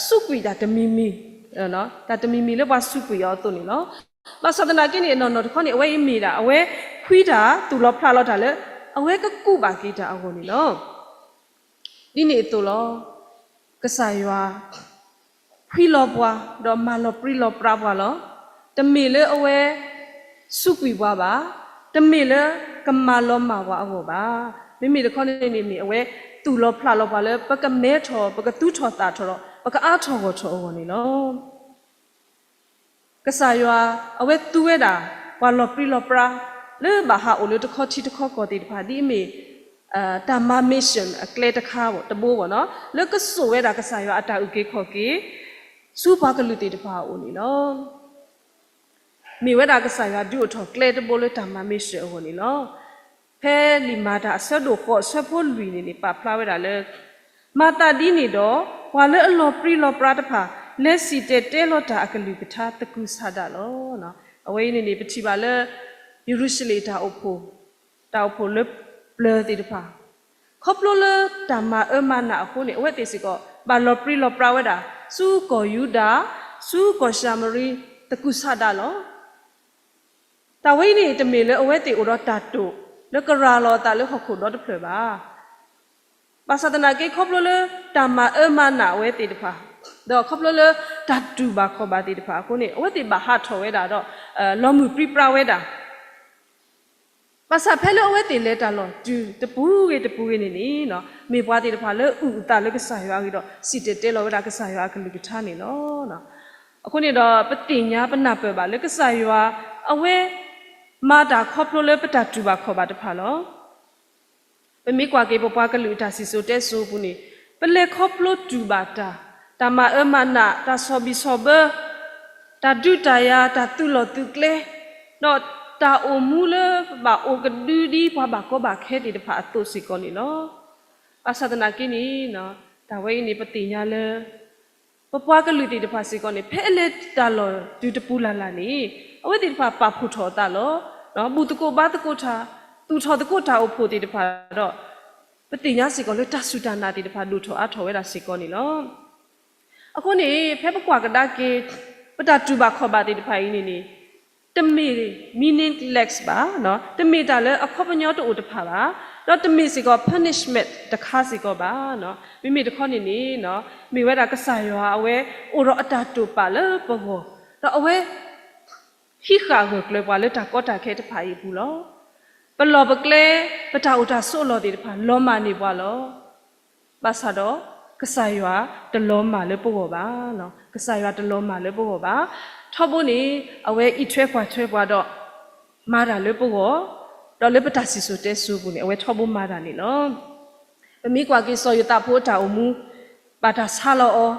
စူးကွံာ်တၢ်တမံၤမံၤ, တၢ်တမံၤမံၤလၢပှၤစူးကွံာ်အီၤအသိးန့ၣ်လီၤ. ဘၣ်ဆၣ်သနာ်က့န့ၣ် အနီၢ်နီၢ်တခီန့ၣ် အဝဲအံၤမ့ၢ်ဒၣ် အဝဲဖှံတၢ်သူၣ်လီၤဖျးလီၤတၢ်လၢ အဝဲကကူးဘၣ်က့ၤတၢ်အဂီၢ်န့ၣ်လီၤ. ဒ်န့ၣ်အသိးလီၤ. ကစၢ်ယွၤ ဖှံလီၤပှၤ ဒီးမၤလီၤပြံလီၤပြါပှၤလီၤ. တမ့ၢ်လၢအဝဲ စူးကွံာ်ပှၤဘၣ်, တမ့ၢ်လၢကမၤလီၤမၢ်ပှၤအဂီၢ်ဘၣ်. မ့မ့ၢ်တခီန့ၣ်န့ၣ်မ့ၢ်အဝဲ သူၣ်လီၤဖျးလီၤပှၤလၢ ပကမဲထီၣ် ပကသူၣ်ထီၣ်သးထီၣ်ဒီး ပကအါထီၣ်ဂီၢ်ထီၣ်အဂီၢ်န့ၣ်လီၤ. ကစၢ်ယွၤ အဝဲသူဝဲဒၣ် ပှၤလီၤပြံလီၤပြါ လၢဘၣ်ဟးအိၣ်လၢတခီထံတခီကီၢ်သ့ၣ်တဖၣ် ဒ်အမ့ၢ် တၢ်မၤ mission အကျဲတခါတဘိဘၣ်နီၤ လၢကစိာ်ဝဲဒၣ်ကစၢ်ယွၤအတၢ်အုၣ်က့ၤခီၣ်က့ၤ ဆူပှၤကလုာ်သ့ၣ်တဖၣ်အအိၣ်န့ၣ်လီၤ. မ့ၢ်ဝဲဒၣ်ကစၢ်ယွၤဒုးအိၣ်ထီၣ်ကျဲတဘိလၢတၢ်မၤ mission အဂီၢ်န့ၣ်လီၤ. ဖဲလံာ်မၤတၢ်အဆၢဒိၣ်ဃိးအဆၢဖိလွံၢ်န့ၣ်န့ၣ် ပာ်ဖျါဝဲဒၣ်လၢ မၤသးဒ်န့ၣ်ဒီး ပှၤလၢအလီၤပြံလီၤပြါတဖၣ် လဲၤစံၣ်တဲၤတဲလီၤတၢ်အကလုၢ်ကထါသကုၤဆးဒးလီၤ. အဝဲအံၤန့ၣ်န့ၣ် ပထံၣ်ဘၣ်လၢ ယရူၤၡလ့ၣ်တၢ်အိၣ်ဖှိၣ် တၢ်အိၣ်ဖှိၣ်လၢပျၢၤသ့ၣ်တဖၣ် ခီဖျိလၢတၢ်မၤအၢမၤနးအဃိန့ၣ် အဝဲသ့ၣ်စ့ၢ်ကီး ဘၣ်လီၤပြံလီၤပြါဝဲဒၣ် ဆူကီၢ်ယူဒၤ ဆူကီၢ်ၡၤမရံ သကုၤဆးဒးလီၤ. တၢ်ဝဲအံၤန့ၣ် တမ့ၢ်လၢအဝဲသ့ၣ်အိၣ်ဒီးတၢ်တိာ် လၢကရၤလီၤအသးလၢဟီၣ်ခိၣ်ဒီတဖျၢၣ်ဘၣ်. ဘၣ်ဆၣ်သနာ်က့ ခီဖျိလၢတၢ်မၤအၢမၤနးအဝဲသ့ၣ်တဖၣ် ဒီးခီဖျိလၢတၢ်တူၢ်ဘၣ်ခီၣ်ဘၣ်သ့ၣ်တဖၣ်အဃိန့ၣ် အဝဲသ့ၣ်ဘၣ်ဟးထီၣ်ဝဲဒၣ်ဒီး လီၤမုၢ်ပြံပြါဝဲဒၣ် ဘၣ်ဆၣ်ဖဲလၢအဝဲသ့ၣ်လဲၤတၢ်လီၢ်တုၤတပူၤဂ့ၤတပူၤဂ့ၤန့ၣ်န့ၣ် မ့ၢ်ပှၤသ့ၣ်တဖၣ်လၢအုၣ်အသးလၢကစၢ်ယွၤအဂ့ၢ်ဒီး စံၣ်တဲၤတဲလီၤဝဲဒၣ်ကစၢ်ယွၤအကလုၢ်ကထါန့ၣ်လီၤ. အဃိန့ၣ်ဒီး ပသ့ၣ်ညါပနၢ်ပၢၢ်ဘၣ်လၢကစၢ်ယွၤ အဝဲ မၤတၢ်ခီဖျိလၢပတၢ်တူၢ်ဘၣ်ခီၣ်ဘၣ်တဖၣ်လီၤ. ပမ့ၢ်ကွၢ်က့ၤပပှၤကလုာ်အတၢ်စံၣ်စိၤတဲစိၤအပူၤန့ၣ် ပလဲၤခီဖျိတူၢ်ဘၣ်တၢ်, တၢ်မၤအၢမၤနး, တၢ်ဆီၣ်ဘံၣ်ဆီၣ်ဘၢ, တၢ်ဒုးတၢ်ယၤ, တၢ်သုးလီၢ်သုးကျဲ, ဒီးတၢ်အိၣ်မူလၢပဘၣ်အိၣ်ကဒုဒ်ပှၤဘၣ်ကီဘၣ်ခဲသ့ၣ်တဖၣ်အသိးစ့ၢ်ကီးန့ၣ်လီၤ. ဘၣ်ဆၣ်သနာ်က့န့ၣ် တၢ်ဝဲအံၤန့ၣ် ပသ့ၣ်ညါလၢ ပပှၤကလုာ်သ့ၣ်တဖၣ်စ့ၢ်ကီးန့ၣ် ဖဲအလဲၤတၢ်လီၢ်တုၤတပူၤလၢ်လၢ်န့ၣ် အဝဲသ့ၣ်တဖၣ်ပာ်ဖှိၣ်ထီၣ်အသးလီၤ. ဘူၣ်သကိးဘါသကိးတၢ်, သူၣ်ထီၣ်သကိးတၢ်အိၣ်ဖှိၣ်သ့ၣ်တဖၣ်ဒီး ပသ့ၣ်ညါစ့ၢ်ကီးလၢတၢ်စူၢ်တၢ်နာ်သ့ၣ်တဖၣ်ဒိၣ်ထီၣ်အါထီၣ်ဝဲဒၣ်စ့ၢ်ကီးန့ၣ်လီၤ. အဃိန့ၣ် ဖဲပကွၢ်ကဒါက့ၤ ပတၢ်တူၢ်ဘၣ်ခီၣ်ဘၣ်သ့ၣ်တဖၣ်အံၤန့ၣ်န့ၣ် တမ့ၢ် meaningless ဘၣ်, တမ့ၢ်တၢ်လၢအခီပညီတအိၣ်တဖၣ်ဘၣ်, ဒီးတမ့ၢ်စ့ၢ်ကီး punishment တခါစ့ၢ်ကီးဘၣ်. မ့မ့ၢ်တခီန့ၣ်န့ၣ် မ့ၢ်ဝဲဒၣ်ကစၢ်ယွၤအဝဲ အိၣ်ဒီးအတၢ်တိာ်ပာ်လၢပဂီၢ်, ဒီးအဝဲ ဟံးဃာ်ဂၢၢ်ကျၢၤပှၤလၢတၢ်ကီတၢ်ခဲတဖၣ်အံၤအပူၤလီၤ. ပလီၢ်ပကျဲ ပတၢ်အိၣ်တၢ်ဆိးအလီၢ်သ့ၣ်တဖၣ် လီၤမၢ်န့ၢ်ပှၤလီၤ. ဘၣ်ဆၣ်ဒီး ကစၢ်ယွၤတလီၤမၢ်လၢပဂီၢ်ဘၣ်. ကစၢ်ယွၤတလီၤမၢ်လၢပဂီၢ်ဘၣ်. ထီဘိန့ၣ် အဝဲအံးထွဲကွၢ်ထွဲပှၤဒီး မၤတၢ်လၢပဂီၢ်, ဒီးလၢပတၢ်စံၣ်စိၤတဲစိၤအပူၤန့ၣ် အဝဲထီဘိမၤတၢ်န့ၣ်လီၤ. ပမ့ၢ်ကွၢ်က့ၤစီၤယိၤသးဖိအတၢ်အိၣ်မူ ဘၣ်တၢ်ဆါလီၤအီၤ,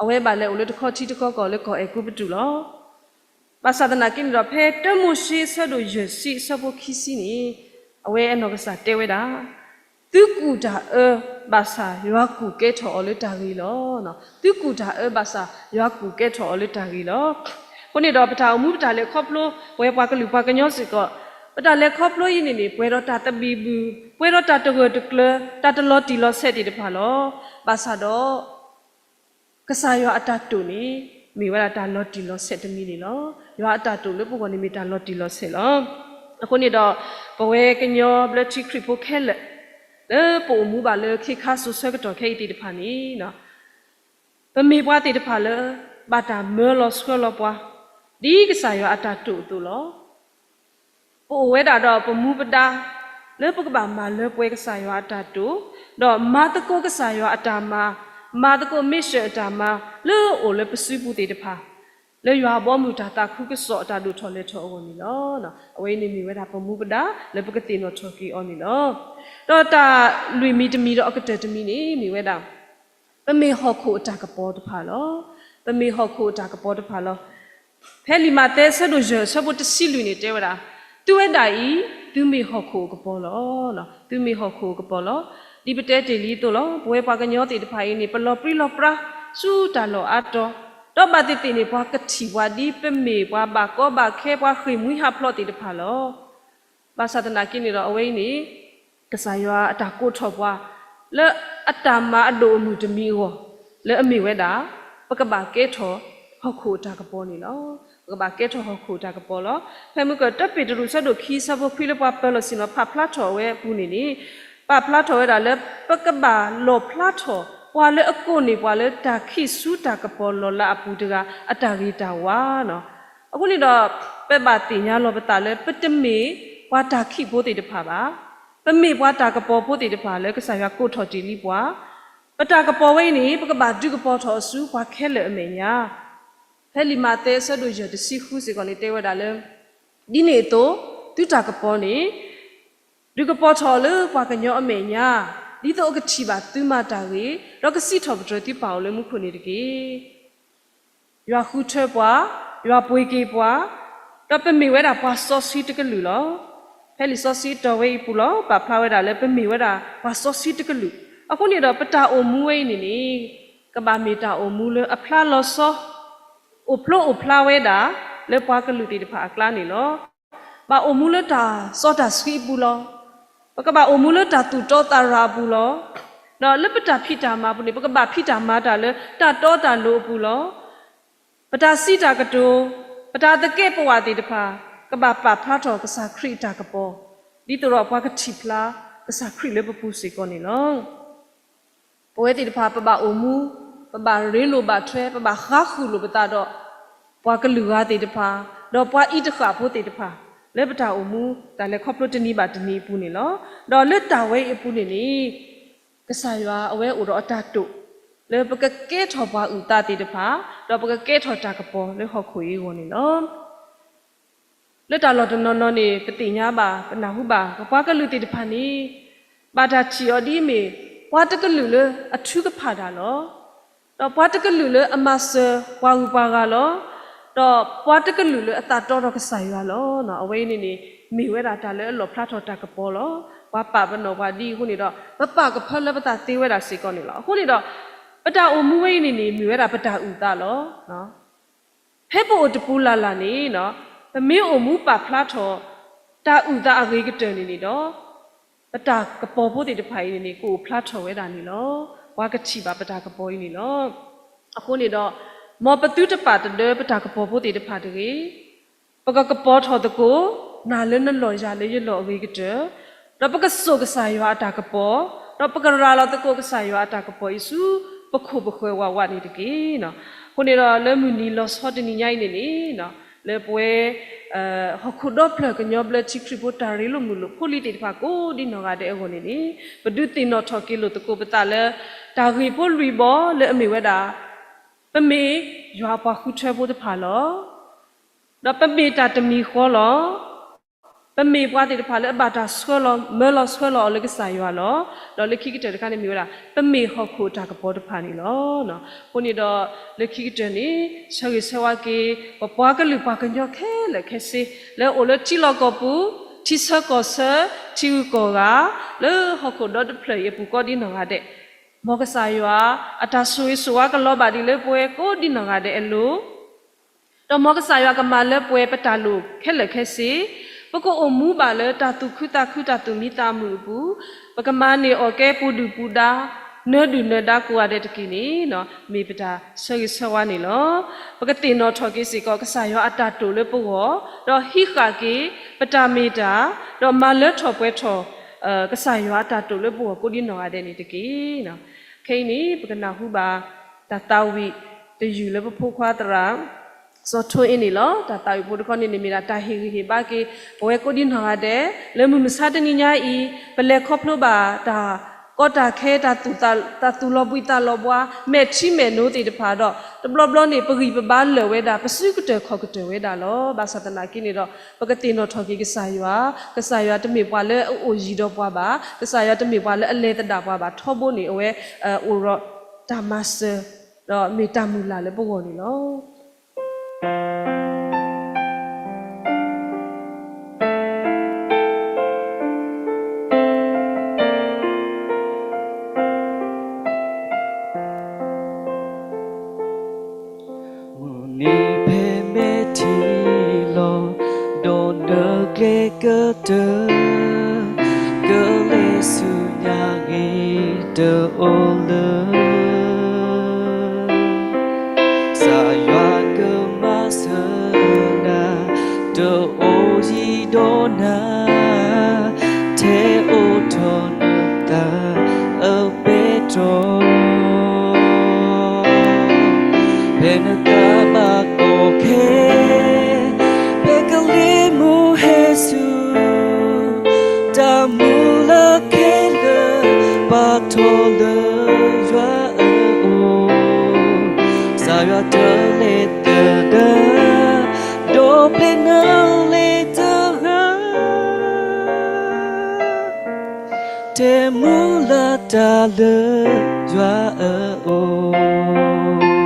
အဝဲဘၣ်လဲၤအိၣ်လၢတခီထံတခီကီၢ်လၢကီၢ်အဲၤကူပတူးလီၤ. ဘၣ်ဆၣ်သနာ်က့န့ၣ်ဒီး ဖဲတၢမိၤၡ့အဆၢဒိၣ်ယဲၢ်ဆံအဆၢဖိခံဆံန့ၣ် အဝဲအနီၢ်ကစၢ်တဲဝဲဒၣ်, သုကူၣ်တၢ်အၢ ဘၣ်ဆၣ်ယွၤကူၣ်ကဲထီၣ်အီၤလၢတၢ်ဂ့ၤလီၤ. သုကူၣ်တၢ်အၢ ဘၣ်ဆၣ်ယွၤကူၣ်ကဲထီၣ်အီၤလၢတၢ်ဂ့ၤလီၤ. အဃိန့ၣ်ဒီး ပတၢ်အိၣ်မူပတၢ်လဲၤခီဖျိ ပဝဲပှၤကလုာ်ပှၤကညီစ့ၢ်ကီး ပတၢ်လဲၤခီဖျိအံၤန့ၣ်န့ၣ် ပှဲၤဒီးတၢ်သဘံၣ်ဘုၣ်, ပှဲၤဒီးတၢ်တဂၢၢ်တကျၢၤ, တၢ်တလီၤတံၢ်လီၤဆဲးသ့ၣ်တဖၣ်လီၤ. ဘၣ်ဆၣ်ဒီး ကစၢ်ယွၤအတၢ်တိာ်န့ၣ် မ့ၢ်ဝဲဒၣ်တၢ်လီၤတံၢ်လီၤဆဲးတမံၤန့ၣ်လီၤ. ယွၤအတၢ်တိာ်လၢပဂီၢ်န့ၣ်မ့ၢ်တၢ်လီၤတံၢ်လီၤဆဲးလီၤ. အဃိန့ၣ်ဒီး ပဝဲကညီဘျၢထံခရံာ်ဖိခဲလၢာ် လၢပအိၣ်မူဘၣ်လၢခ့ခါစိၤဆၢကတီၢ်ခဲအံၤသ့ၣ်တဖၣ်န့ၣ် ပမ့ၢ်ပှၤသ့ၣ်တဖၣ်လၢ ဘၣ်တၢ်မၢလီၤဆှၢလီၤပှၤ ဒ်ကစၢ်ယွၤအတၢ်တိာ်အသိးလီၤ. ပအိၣ်ဝဲဒၣ်ဒီးပမူပဒါ လၢပကဘၣ်မၤလၢပှဲၤကစၢ်ယွၤအတၢ်တိာ်, ဒီးမၤသကိးကစၢ်ယွၤအတၢ်မၤ, မၤသကိး mission အတၢ်မၤ လၢအအိၣ်လၢပစုပူၤသ့ၣ်တဖၣ်, လၢယွၤအဘီအမုၢ်တၢ်သးခုကစီၣ်အတၢ်ဒိၣ်ထီၣ်လဲၤထီၣ်အဂီၢ်န့ၣ်လီၤ. အဝဲအံၤန့ၣ်မ့ၢ်ဝဲဒၣ်ပမူပဒါ လၢပကသ့ၣ်နီၣ်ထီၣ်က့ၤအီၤန့ၣ်လီၤ. ဒီးတၢ်လွံၢ်မံၤတမံၤဒီးအကတၢၢ်တမံၤန့ၣ် မ့ၢ်ဝဲဒၣ် ပမ့ၢ်ဟီၣ်ခိၣ်အတၢ်ကပီၤတဖၣ်လီၤ. ပမ့ၢ်ဟီၣ်ခိၣ်အတၢ်ကပီၤတဖၣ်လီၤ. ဖဲလံာ်မးသဲအဆၢဒိၣ်ယဲၢ်အဆၢဖိတဆံလွံၢ်န့ၣ်တဲဝဲဒၣ်, သုဝဲဒၣ်အံၤ သုမ့ၢ်ဟီၣ်ခိၣ်အကပီၤလီၤ. သုမ့ၢ်ဟီၣ်ခိၣ်အကပီၤလီၤ. ဒ်ပတဲတ့ၢ်လံအသိးလီၤ. ပဝဲပှၤကညီသ့ၣ်တဖၣ်အံၤန့ၣ် ပလီၤပြံလီၤပြါ ဆူတၢ်လီၢ်အါတီၤ, ဒီးဘၣ်သ့ၣ်သ့ၣ်န့ၣ် ပှၤကထံၣ်ပှၤဒ်ပမ့ၢ်ပှၤဘၣ်ကီဘၣ်ခဲ ပှၤဃ့ၢ်မှံဟးဖျိးသ့ၣ်တဖၣ်လီၤ. ဘၣ်ဆၣ်သနာ်က့န့ၣ်ဒီး အဝဲအံၤန့ၣ် ကစၢ်ယွၤအတၢ်ကိးထီၣ်ပှၤ လၢအတၢ်မၤအဒိၣ်အမုၢ်တမံၤအဂီၢ် လၢအမ့ၢ်ဝဲဒၣ် ပကဘၣ်ကဲထီၣ်ဟီၣ်ခိၣ်အတၢ်ကပီၤန့ၣ်လီၤ. ပကဘၣ်ကဲထီၣ်ဟီၣ်ခိၣ်အတၢ်ကပီၤလီၤ. ဖဲမုၢ်ကၢၢ်တၢပ့းတရူးအဆၢဒိၣ်ခံအဆၢဖိခွံ လၢပှၤပၢၤလီၢ်ဆ့ၣ်နီၤဖးဖျါထီၣ်ဝဲအပူၤန့ၣ်န့ၣ် ပာ်ဖျါထီၣ်ဝဲဒၣ်လၢ ပကဘၣ်လီၣ်ဖျါထီၣ် ပှၤလၢအကိးန့ၢ်ပှၤလၢတၢ်ခံးဆူတၢ်ကပီၤလီၤလးအပူၤတဂၤ အတၢ်ဂ့ၤတၢ်ဝါလီၤ. အဃိန့ၣ်ဒီး ပဘၣ်သ့ၣ်ညါလီၤပသးလၢ ပတမ့ၢ်ပှၤတၢ်ခံးဖိသ့ၣ်တဖၣ်ဘၣ်. ပမ့ၢ်ပှၤတၢ်ကပီၤဖိသ့ၣ်တဖၣ်လၢကစၢ်ယွၤကိးထီၣ်တ့ၢ်လံပှၤ. ပတၢ်ကပီၤဝဲအံၤန့ၣ် ပကဘၣ်ဒုးကပီၤထီၣ်အီၤဆူပှၤခဲလၢာ်အမဲာ်ညါ. ဖဲလံာ်မးသဲအဆၢဒိၣ်ယဲၢ်တဆံဃုစ့ၢ်ကီးန့ၣ် တဲဝဲဒၣ်လၢ ဒ်န့ၣ်အသိး သုတၢ်ကပီၤန့ၣ် ဒုးကပီၤထီၣ်အီၤလၢပှၤကညီအမဲာ်ညါ, ဒ်သိးအကထံၣ်ဘၣ်သုမၤတၢ်ဂ့ၤ, ဒီးကစံးထီၣ်ပတြၢၤသုပၢ်အိၣ်လၢမူခိၣ်န့ၣ်တက့ၢ်. ယွၤဃုထၢပှၤ, ယွၤပှ့ၤက့ၤပှၤ, ဒီးပမ့ၢ်ဝဲဒၣ်ပှၤစီဆှံတကလုာ်လီၤ. ဖဲလံာ်စီဆှံအတီၢ်ဝဲအံၤအပူၤလီၤ ပာ်ဖျါဝဲဒၣ်လၢပမ့ၢ်ဝဲဒၣ်ပှၤစီဆှံတကလုာ်. အဃိန့ၣ်ဒီး ပတၢ်အိၣ်မူဝဲအံၤန့ၣ်န့ၣ် ကဘၣ်မ့ၢ်တၢ်အိၣ်မူလၢအဖျါလီၤဆီ အိၣ်ဖျိအိၣ်ဖျါဝဲဒၣ် လၢပှၤကလုာ်သ့ၣ်တဖၣ်အကျါန့ၣ်လီၤ. ဘၣ်အိၣ်မူလၢတၢ်စီတၢ်ဆှံအပူၤလီၤ. ပကဘၣ်အိၣ်မူလၢတၢ်သူၣ်တီသးရၤအပူၤလီၤ. ဒီးလၢပတၢ်ဖံးတၢ်မၤအပူၤန့ၣ် ပကဘၣ်ဖံးတၢ်မၤတၢ်လၢတၢ်တီတၢ်လိၤအပူၤလီၤ. ပတၢ်စံးတၢ်ကတိၤ, ပတၢ်သကဲးပဝးသ့ၣ်တဖၣ် ကဘၣ်ပာ်ဖျါထီၣ်ကစၢ်ခရံာ်အတၢ်ကပီၤ, ဒ်သိးဒီးပှၤကထံၣ်ဖျါကစၢ်ခရံာ်လၢပပူၤစ့ၢ်ကီးန့ၣ်လီၤ. ပဝဲသ့ၣ်တဖၣ် ပဘၣ်အိၣ်မူ, ပဘၣ်ရ့လိာ်ဘၣ်ထွဲ, ပဘၣ်ဃါဃုာ်လိာ်ပသးဒီး ပှၤကလုာ်ဂၤသ့ၣ်တဖၣ်, ဒီးပှၤအံးတဃၣ်ဖိသ့ၣ်တဖၣ် လၢပတၢ်အိၣ်မူ တၢ်လဲၤခီဖျိတနံၤဘၣ်တနံၤအပူၤန့ၣ်လီၤ. ဒီးလၢတၢ်ဝဲအံၤအပူၤန့ၣ်န့ၣ် ကစၢ်ယွၤအဝဲအိၣ်ဒီးအတၢ်တိာ် လၢပကကဲထီၣ်ပှၤအုၣ်သးသ့ၣ်တဖၣ်, ဒီးပကကဲထီၣ်တၢ်ကပီၤလၢဟီၣ်ခိၣ်အံၤအဂီၢ်န့ၣ်လီၤ. လၢတၢ်လီၢ်တနီၤနီၤန့ၣ် ပသ့ၣ်ညါဘၣ် ပနၢ်ဟူဘၣ် ပပှၤကလုာ်သ့ၣ်တဖၣ်န့ၣ် ဘၣ်တၢ်ထံၣ်အီၤဒ်အမ့ၢ် ပှၤတကလုာ်လၢအထုကဖၣ်တၢ်လီၤ. ဒီးပှၤတကလုာ်လၢအမၤစၢၤပှၤဂုၤပှၤဂၤလီၤ. ဒီးပှၤတကလုာ်လၢအသးတီဒီးကစၢ်ယွၤလီၤ. အဝဲအံၤန့ၣ်န့ၣ် မ့ၢ်ဝဲဒၣ်တၢ်လၢအလီၣ်ဖျါထီၣ်တၢ်ကပီၤလီၤ. ပှၤပာ်ပနီၣ်ပှၤဒ်အံၤအဃိန့ၣ်ဒီး ပပာ်ကဖၢလၢပသးသ့ဝဲဒၣ်စ့ၢ်ကီးန့ၣ်လီၤ. အဃိန့ၣ်ဒီး ပတၢ်အိၣ်မူဝဲအံၤန့ၣ်န့ၣ် မ့ၢ်ဝဲဒၣ်ပတၢ်အုၣ်သးလီၤ. ဖဲပအိၣ်တပူၤလၢ်လၢ်န့ၣ် ပမ့ၢ်အိၣ်မူပာ်ဖျါထီၣ် တၢ်အုၣ်သးအဂ့ၤကတၢၢ်န့ၣ်န့ၣ်ဒီး ပတၢ်ကပီၤဖိသ့ၣ်တဖၣ်အံၤန့ၣ်န့ၣ် ကအိၣ်ဖျါထီၣ်ဝဲဒၣ်န့ၣ်လီၤ. ပှၤကထံၣ်ဘၣ်ပတၢ်ကပီၤအံၤန့ၣ်လီၤ. အဃိန့ၣ်ဒီး မ်ပသုတပာ်တဒၢပတၢ်ကပီၤဖိသ့ၣ်တဖၣ်တဂ့ၤ. ပကကပီၤထီၣ်သကိး နၤလၢနလီၢ်ယၤလၢယလီၢ်အဂ့ၤကတၢၢ်, ဒီးပကစိာ်ကစၢ်ယွၤအတၢ်ကပီၤ, ဒီးပကရၤလီၤသကိးကစၢ်ယွၤအတၢ်ကပီၤအံၤဆူ ပခိၣ်ပဃၢၤဝးဝးန့ၣ်တက့ၢ်. အဃိန့ၣ်ဒီးလၢမုၢ်နံၤလီၤဆီတနံၤညါအံၤန့ၣ်န့ၣ် လၢပဝဲ ဟီၣ်ခိၣ်ဒီဖျၢၣ်ကညီဘျၢထံခရံာ်ဖိတၢ်ရ့လိာ်မုာ်လိာ်ဖိလံၤသ့ၣ်တဖၣ်ကိးဒ်နီၢ်ဂၤဒဲးအဂီၢ်န့ၣ်န့ၣ်, ပဒုးသ့ၣ်နီၣ်ထီၣ်က့ၤလိာ်သကိးပသးလၢ တၢ်ဂ့ၢ်ဖိလွံၢ်ဘီလၢအမ့ၢ်ဝဲဒၣ်, ပမ့ၢ်ယွၤအပှၤဃုထၢဖိတဖၣ်လီၤ. ဒီးပမ့ၢ်တၢ်တမံၤဃီလီၤ. ပမ့ၢ်ပှၤသ့ၣ်တဖၣ်လၢအဘၣ်တၢ်ဆှၢလီၤ မၢလီၤဆှၢလီၤအီၤလၢကစၢ်ယွၤလီၤ. ဒီးလၢခံကတၢၢ်တခါန့ၣ်မ့ၢ်ဝဲဒၣ် ပမ့ၢ်ဟီၣ်ခိၣ်အတၢ်ကပီၤတဖၣ်န့ၣ်လီၤ. အဃိန့ၣ်ဒီး လၢခံကတၢၢ်န့ၣ် ဆၢဂ့ၤဆၢဝါက့ၤ ပပှၤကလုာ်ပှၤကညီခဲလၢာ်ခဲဆ့ လၢအအိၣ်လၢထံလီၢ်ကီၢ်ပူၤ, ထံဆၢကီၢ်ဆၢ, ထံဂုၤကီၢ်ဂၤ, လၢဟီၣ်ခိၣ်ဒီတဖျၢၣ်အံၤအပူၤကိးဒ်နီၢ်ဂၤဒဲး, မ်ကစၢ်ယွၤအတၢ်ဆိၣ်ဂ့ၤဆိၣ်ဝါကလီၤဘၣ်ဒံးလၢပဝဲကိးဒ်နီၢ်ဂၤဒဲးအလိၤ ဒီးမ်ကစၢ်ယွၤကမၤလၢပှဲၤပတၢ်လိၣ်ခဲလၢာ်ခဲဆ့, ပကအိၣ်မူဘၣ်လၢတၢ်သူၣ်ခုသးခုတၢ်သူၣ်မံသးမုာ်အပူၤ, ပကမၤန့ၢ်အီၣ်ကဲပူၤဒုၣ်ပူၤဒါ, နၢဒုၣ်နၢဒါကိးဂၤဒဲးတက့ၢ်န့ၣ်, မ့ၢ်ပတၢ်ဆၢဂ့ၤဆၢဝါန့ၣ်လီၤ. ပကသ့ၣ်နီၣ်ထီၣ်က့ၤစ့ၢ်ကီးကစၢ်ယွၤအတၢ်တိာ်လၢပဂီၢ်, ဒီးဟံးဃာ်က့ၤ ပတၢ်မ့ၢ်တၢ်, ဒီးမၤလၢထီၣ်ပှဲၤထီၣ် ကစၢ်ယွၤအတၢ်တိာ်လၢပဂီၢ်ကိးဒ်နီၢ်ဂၤဒဲးန့ၣ်တက့ၢ်. ခဲအံၤန့ၣ် ပကနၢ်ဟူဘၣ် တၢ်သးဝံၣ်တယုၢ်လၢပဖိခွါသရၣ် စီၤထိအ့န့ၣ်လီၤ. တၢ်သးဝံၣ်ဖိတခီန့ၣ်န့ၣ်မ့ၢ်ဒၣ်တၢ်ဟ့ၣ်ဂံၢ်ဟ့ၣ်ဘါက့ၤ ပဝဲကိးဒ်နီၢ်ဂၤဒဲး လၢမုၢ်မဆါတနံၤညါအံၤ ပလဲၤခီဖျိဘၣ်တၢ်ကီတၢ်ခဲ တၢ်သူၣ်လီၤဘှံးသးလီၤဘှါ မဲာ်ထံမဲာ်နိသ့ၣ်တဖၣ်ဒီး တဘျီဘျီန့ၣ် ပဂံၢ်ပဘါလၢာ်ဝဲဒၣ် ပစုကတၢၢ်ခီၣ်ကတၢၢ်ဝဲဒၣ်လီၤ. ဘၣ်ဆၣ်သနာ်က့န့ၣ်ဒီး ပကသ့ၣ်နီၣ်ထီၣ်က့ၤကစၢ်ယွၤ, ကစၢ်ယွၤတမ့ၢ်ပှၤလၢအအိၣ်ယံၤဒီးပှၤဘၣ်, ကစၢ်ယွၤတမ့ၢ်ပှၤလၢအလဲၤသဒၣ်ပှၤဘၣ်, ထီဘိန့ၣ်အဝဲ အိၣ်ဒီးတၢ်မၤစၢၤ ဒီးမ့ၢ်တၢ်မုၢ်လၢ်လၢပဂီၢ်န့ၣ်လီၤ. မုၢ်နံၤဖဲမဲာ်ထံလီၤ ဒီးနကျဲကတၢၢ် ကလဲၤဆူညါဂ့ၤတအိၣ်လၢ ကစၢ်ယွၤကမၤစၢၤနၤ တအိၣ်ယံၤဒီးနၤ ထဲအိးထီၣ်နသးအပဲတြီ ဖဲနသးဘၣ်ကီခဲ ဖဲကလံၤမုၢ်ဟဲဆူ တၢ်မုၢ်လၢ်ခဲလၢာ် ပာ်ထီၣ်လၢယွၤအအိၣ် ကစၢ်ယွၤတလဲၤသဒၢ ဒီးပျဲနၤလၢတဂၤ တဲမုၢ်လၢ်တၢ်လၢယွၤအအိၣ်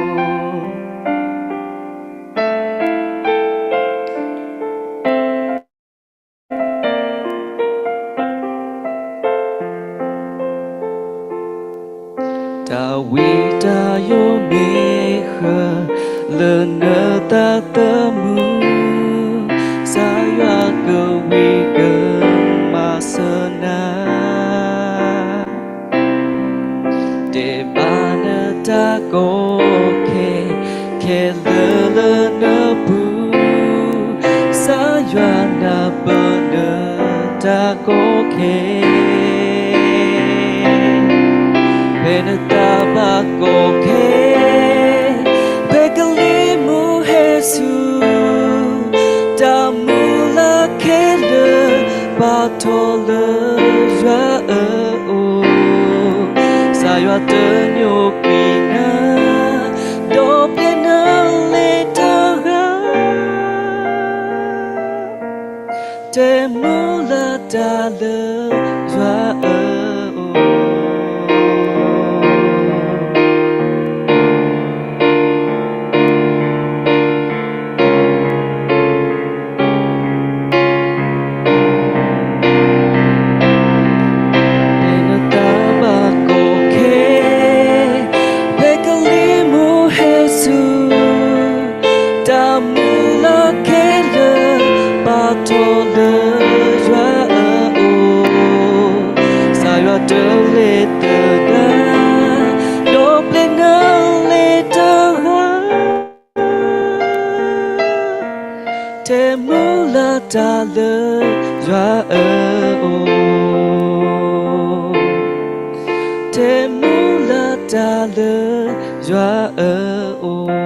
တၢ်ဝံတၢ်ယိးမ့ၢ်ဃၢၤ လၢနသးသမူ ကစၢ်ယွၤကဝံၤကမၤစၢၤနၤ တဲဘၣ်နတၢ်ကီခဲ ခဲလၢာ်လၢနပူၤ ကစၢ်ယွၤနၢ်ပၢၢ်နတၢ်ကီခဲ ဖဲနသးဘၣ်ကီခဲ ဖဲကလံၤမုၢ်ဟဲဆူ တၢ်မုၢ်လၢ်ခဲလၢာ် ပာ်ထီၣ်လၢယွၤအအိၣ် ကစၢ်ယွၤတညိကွံာ်နၤ ဒီးပျဲနၤလၢတဂၤ တဲမုၢ်လၢ်တၢ်လၢယွၤအအိၣ် ဖဲနသးဘၣ်ကီခဲ ဖဲကလံၤမုၢ်ဟဲဆူ တၢ်မုၢ်လၢ်ခဲလၢာ် ပာ်ထီၣ်လၢယွၤအအိၣ် ကစၢ်ယွၤတလဲၤသဒၢ ဒီးပျဲနၤလၢတဂၤ တဲမုၢ်လၢ်တၢ်လၢယွၤအအိၣ် တဲမုၢ်လၢ်တၢ်လၢယွၤအအိၣ်